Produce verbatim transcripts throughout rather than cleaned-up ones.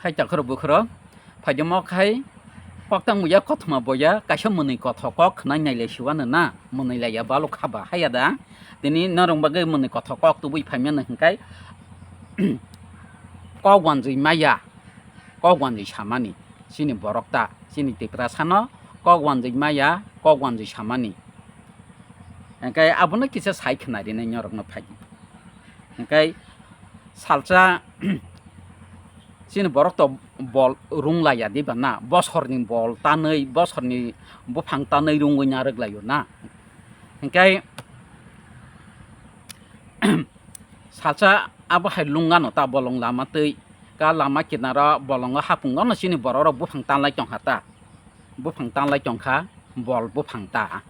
Hai takhoro bukhoro, phaidemo khai koktang muya kothoma boya, kaisa mwnwi kothok kok khwnai nailai siwano na, mwnwi laiya balo khaba haya da. Tini norok bagwi mwnwi kothok kok tubui phaimano hwnkhai, kok wanjwi maya, kok wanjwi samani, chini borok ta, chini Tiprasano kok wanjwi maya, kok wanjwi samani. Hwnkhai abono kisa sai khwnai rinai norokno phai. Hwnkhai salsa chini borok to bol rung laiya diba na, bosorni bol tanwi, bosorni buphang tanwi rungwi narwk laio na. Hwnkhai salsa abo hai lungano ta bolong lama twi, ka lama kinaro bolongo hapung gono chini borok rok buphang tanlai tongkha ta, buphang tanlai tongkha, bol buphang ta.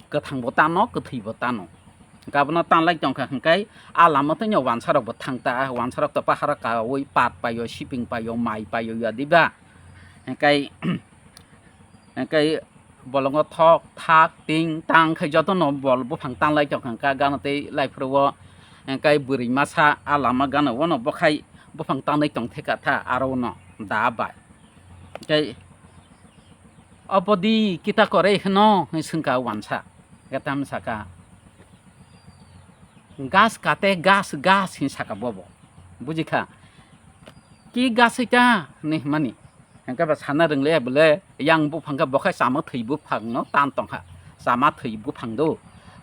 Kwthangbo tano, kwthwibo tano. Hwnkhe abono tanlai tongkha hwnkhe, a lama tongya wansarokbo thangta, wansarok to paharo kaui pat paio, siping paio, mai paio, ya diba? Hwnkhe, hwnkhe bolongo thok, thak, ting, tang khe jotono bol buphang tanlai tongkha hwnkhe, gana tei laiphuru o hwnkhe bwrwi masa a lama gana o no bokhai buphang tanlai tongtheka tha, aro no da bai. Hwnkhe, "Obo di kita kore hwno?" hwnwi swngkha wansa. Hwnkhe tamo saka, "Gas kate gas, gas," hwnwi saka bobo. Bujikha? "Ki gas ita?" hwnwi hwnmani. Hwnkhe ba sana rwngliya bole, yang buphang khe bo khe chama thwi buphangno tan tongkha. Chama thwi buphang do.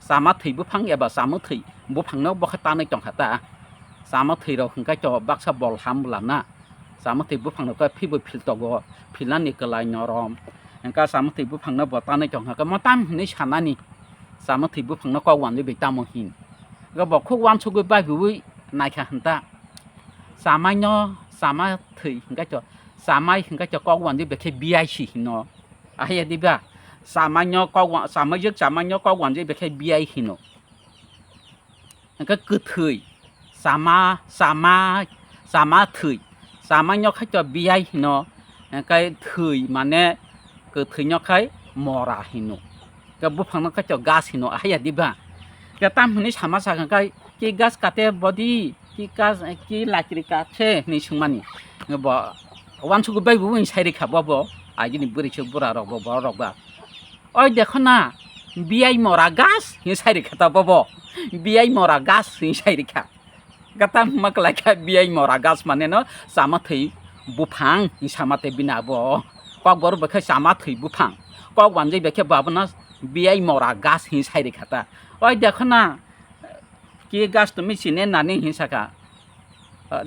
Chama thwi buphang eba chama thwi buphangno bo khe tanwi tongkha ta. Chama thwi rok hwnkhe to baksa bol ham bwla na. Chama thwi buphang rok khe phibo phil togo, philnani kwlai norom. Hwnkhe chama thwi buphang no bo tanwi tongkha khe motam hinwi sanani. Chama thwi buphang no kok wanjwi bai tamo hin. Hwnkhe bo khuk wansugwi baibiui naikha hwnta. Chamai no chama thwi hwnkhe to, chamai hwnkhe to kok wanjwi bai khe B I C hino. Ahya diba? Chamai no kok wa-, chamai jwk chamai no kok wanjwi bai khe B I hino. Hwnkhe kwthwi, chama, chama, chama thwi, chama nyokhaito B I hino, hwnkhe thwi mane kwthwi nyokhai mora hino. Hwnkhe buphang nokhaito gas hino, ahya diba? Hwnkhe tam hwnwi sama sakha khe, "Ki gas kate bodi, ki gas, ki lakri katse?" hwnwi swngmani. Hwnkhe bo wansugwi bai bo wng sai rikha bobo, agini bwrwi se bura rok bo, borok rok ba. "Oi dekho na, B I mora gas," hwnwi sai rikha ta bobo. "B I mora gas," hwnwi sai rikha. Gata hwnma kwlai kha, "B I mora gas" mane no chama thwi buphang hwnwi sama tei bini abo. Kokborok bai khe chama thwi buphang. Kok wanjwi bai khe bo abono "B I mora gas" hwnwi sai rikha ta. "Oi dekho na, ki gas tumi chini nani?" hwnwi saka.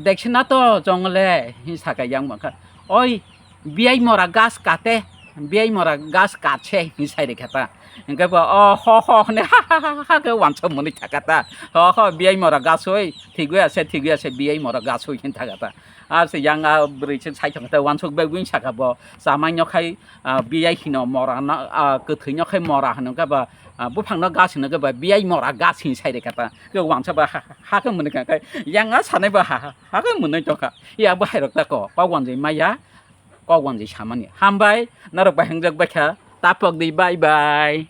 "Deksina to jongle," hwnwi saka yang bangkha. "Oi, B I mora gas kate, B I mora gas katse," hwnwi sai rikha ta. Hwnkhe bo, "O ho ho," hwnwi ha ha ha ha ha khe wansa mwnwi thaka ta. "Ho ho, B I mora gas oi, thigwi ase, thigwi ase, B I mora gas oi," hwnwi thaka ta. Ase yang a bwrwi se sai thangkha ta, wansuk bai wng saka bo, "Chamai nyokhai, ah, B I hino mora no, ah, kwthwi nyokhai mora," hwnwi khe bo, ah, buphang no gas hwnwi khe bo, "B I mora gas," hwnwi sai rikha ta. Khe wansa bo ha ha ha khe mwnwi kha khe, yang a sanai bo ha ha ha khe mwnwi tongkha. Ya bo hai rok ta ko, kok wanjwi maya, kok wanjwi samani. Hambai, norok bai hwngjak bai kha, tapok di, bye bye.